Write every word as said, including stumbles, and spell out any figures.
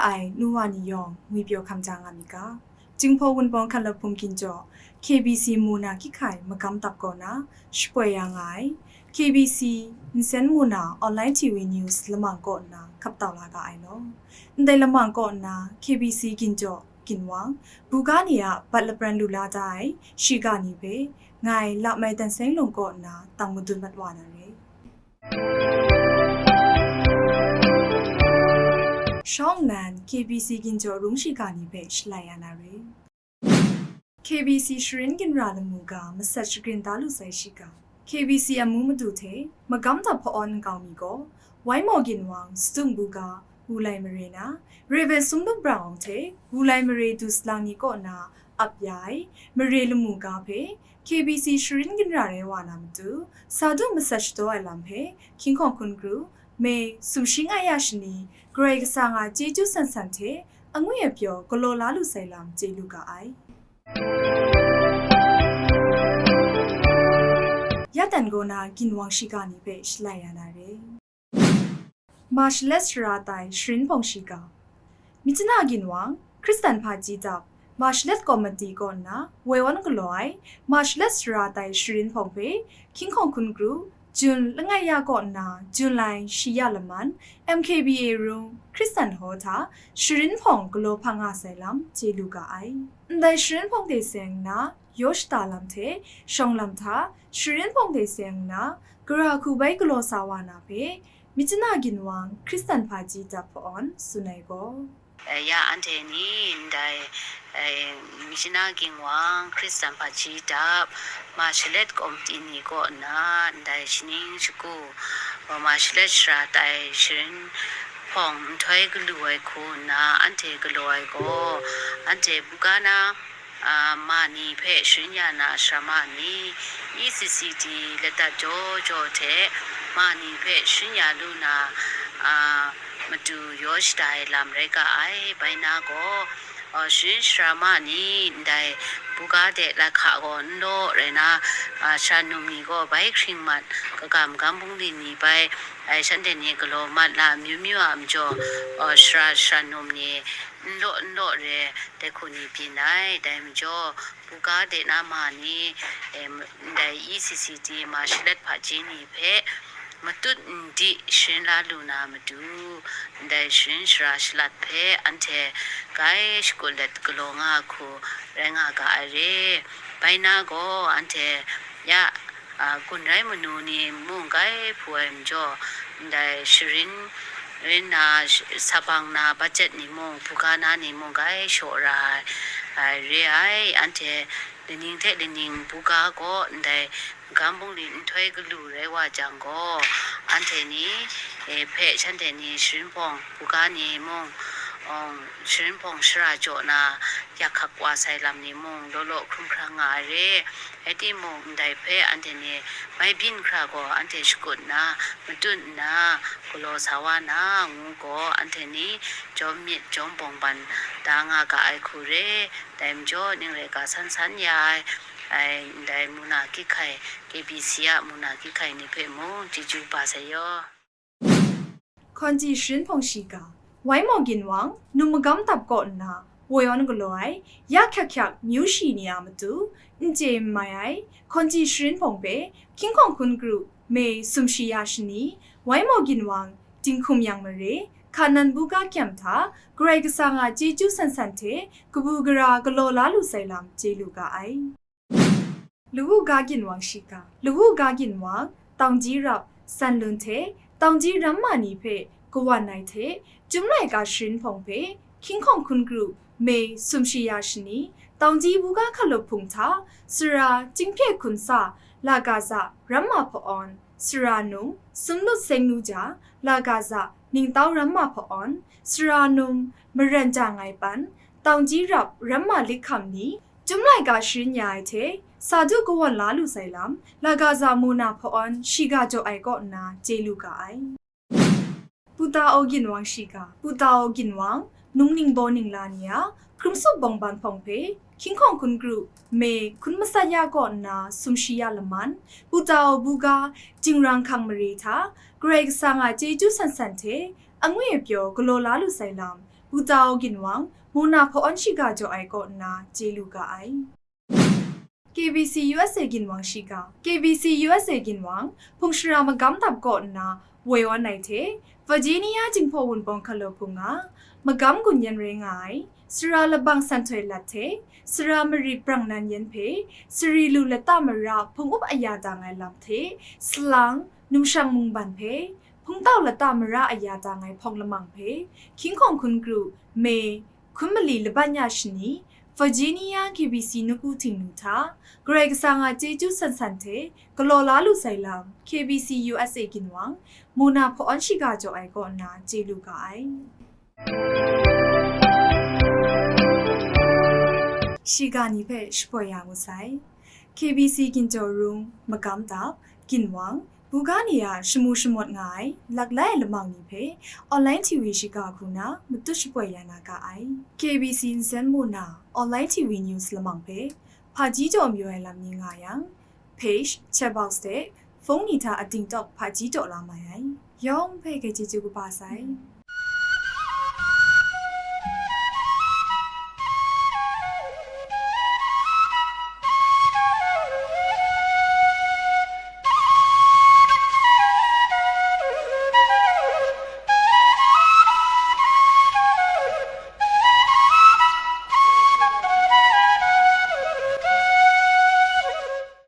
Ai nu wa ni yawng ngwi pyaw hkam ja nga mi ga, Jinghpaw Wunpawng hkan lahpum ginjaw K B C mu na hkying hkai magam dap kaw na shapoi ya nga ai, K B C nsen mu na online T V news lamang kaw nna hkap tau la ga ai law. Ndai lamang kaw nna K B C ginjaw ginwang, buga ni a bat lapran lu la da ai shiga ni hpe ngai Lamai Tan Seng Lung kaw nna tang madun mat wa na re. Shawng nnan K B C ginjaw rung shiga ni hpe shalai ya na re. K B C sharin ginra lamu ga masat shagrin da lu sai shiga. K B C amu madu hte magam dap hpa-awn nkau mi gaw, Waimaw ginwang sadung buga, Wulai mare na, Rev. Sumlup Brang Awng hte Wulai mare du salang ni kaw na ap ya ai mare lamu ga hpe K B C sharin ginra rai wa na matu, sa du masat shadaw ai lam hpe hkying hkawng hkun kru, May sumshi nga ya shani, Karai Kasang a chyeju san san hte angwi apyaw galaw la lu sai lam chye lu ga ai. Ya dan gaw na ginwang shiga ni hpe shalai ya na re. Mashalet shara tai sharin hpawng shiga. Myitkyina ginwang, Hkristan hpaji dap, Mashalet Komiti kaw nna woi wan galaw ai Mashalet shara tai sharin hpawng hpe hkying hkawng hkun kru, Jun langai ya kaw nna Jun lai shi ya laman, M K B A rung Hkristan hkaw hta sharin hpawng galaw hpang nga sai lam chye lu ga ai. Ndai sharin hpawng de seng nna yaw shada lam hte shawng lam hta sharin hpawng de seng nna gara hku bai galaw sa wa na hpe, Myitkyina ginwang Hkristan hpaji dap hpa-awn tsun ai gaw, eh, ya anhte ni ndai, eh, Myitkyina ginwang Hkristan hpaji dap, Mashalet Komiti ni kaw nna ndai shaning shagu, eh, Mashalet shara tai sharin hpawng nhtoi galu ai hku nna anhte galaw ai gaw, anhte buga na, a, ma ni hpe sharin ya na sara ma ni, E C C D ladat jaw jaw hte ma ni hpe sharin ya lu na, a, matu yaw shada ai lam rai ga ai. Bai na gaw, a, sharin sara ma ni ndai buga de lahka gaw n law rai na, a, sara num ni gaw bai hkring mat, kagam gam bungli ni bai, ai shanhte ni galaw mat la amyu myu a majaw, a, sara sara num ni n law n law re, dai hku ni byin ai. Dai majaw, buga de na ma ni, em, ndai E C C D Mashalet hpaji ni hpe matut n di sharin la lu na matu, ndai sharin sara shalat hpe anhte grai shakut let galaw nga hku rai nga ga ai re. Bai na gaw anhte ya, a, gun rai manu ni mung grai hpu ai majaw, ndai sharin rin na, sh-, sabang na budget ni mung, buga na ni mung grai shaw ra ai, ai, re ai. Anhte laning hte laning buga gaw ndai gam bungli nhtoi galu rai wa jang gaw, anhte ni, e, hpe shanhte ni sharin hpawng buga ni mung, awng, sharin hpawng shara jaw na yak hkak wa sai lam ni mung law law hkrum hkrang nga ai re. Rai timung, ndai hpe anhte ni mai byin hkra gaw anhte shakut nna, matut nna, galaw sa wa na, ngu gaw, anhte ni jawm myit jawm bawng ban da nga ga ai hku re. Dai majaw, ning rai ga san san ya ai, ai, ndai muna hkying hkai, K B C a muna hkying hkai ni hpe mung chyeju ba sai yaw. Hkawnji sharin hpawng shiga, Waimaw ginwang, num magam dap kaw nna woi awn galaw ai, ya hkyak hkyak myu shi ni a matu, n chye n mai ai, Hkawnji sharin hpawng hpe, hkying hkawng hkun kru, May sumshi ya shani, Waimaw ginwang, Dinghkum Yang mare, Hkanan buga kyam hta, Karai Kasang a chyeju san san hte, kabu gara galaw la lu sai lam chye lu ga ai. Lawu ga ginwang shiga, Lawu ga ginwang, Taungji rap, Sanlun hte, Taungji ramma ni hpe kawan ai hte, Chyum laika sharin hpawng hpe, hkying hkawng hkun kru, May sumshi ya shani, Taungji buga hkalup hpung hta, sara Chyinghpye hkun sa, Lagaza ramma hpa-awn, sara num, Sumlut Sengnuja, Lagaza ningtau ramma hpa-awn, sara num, Maran Ja Ngai Pan, Taungji rap ramma likham ni, Chyum laika sharin ya ai hte, sa du kawan la lu sai lam, Lagaza mu na hpa-awn shiga jaw ai kaw nna chye lu ga ai. Putao ginwang shiga, Putao ginwang, nungning bawning la ni a, hkrumsup bawng ban hpawng hpe, hkying hkawng hkun kru, May hkun matsat ya kaw nna sumshi ya laman, Putao buga, Jingrang hkang mare hta, Karai Kasang a chyeju san san hte, angwi apyaw galaw la lu sai lam, Pu Tao Ginwang, Mona Hpawn shiga jaw ai kaw nna chye lu ga ai. K B C U S A Ginwang shiga. K B C U S A Ginwang, hpung shara magam dap kaw nna woi wan ai hte, Virginia Jinghpaw Wunpawng Hkalo hpung a, magam gun yan rai nga ai, sara labang san htoi lat hte, sara marit brang nan yan hpe, sari lu lata mara hpung up aya dang ai lam hte, salang, numshang mungban hpe, hpungtau lata mara aya dang ai hpawng lamang hpe, hkying hkawng hkun kru, me, hkun mali laban ya shani, Virginia K B C nawku htingnu hta, Karai Kasang a chyeju san san hte galaw la lu sai lam, K B C U S A Ginwang, Mona Hpawn shiga jaw ai kaw nna chye lu ga ai. Shiga ni hpe shapoi ya mu sai. K B C Ginjaw Rung, Magam Dap, Ginwang, buga ni a shamu shamawt nga ai, laklai ai lamang ni hpe, Online T V shiga hku na matut shapoi ya na ga ai. K B C nsen mu na, Online T V News lamang hpe, hpaji jaw mayu ai lam ni nga yang, page, chat box hte, phone ni hta ating tawk hpaji taw la mai ai. Yawng hpe hkye chyeju kaba sai.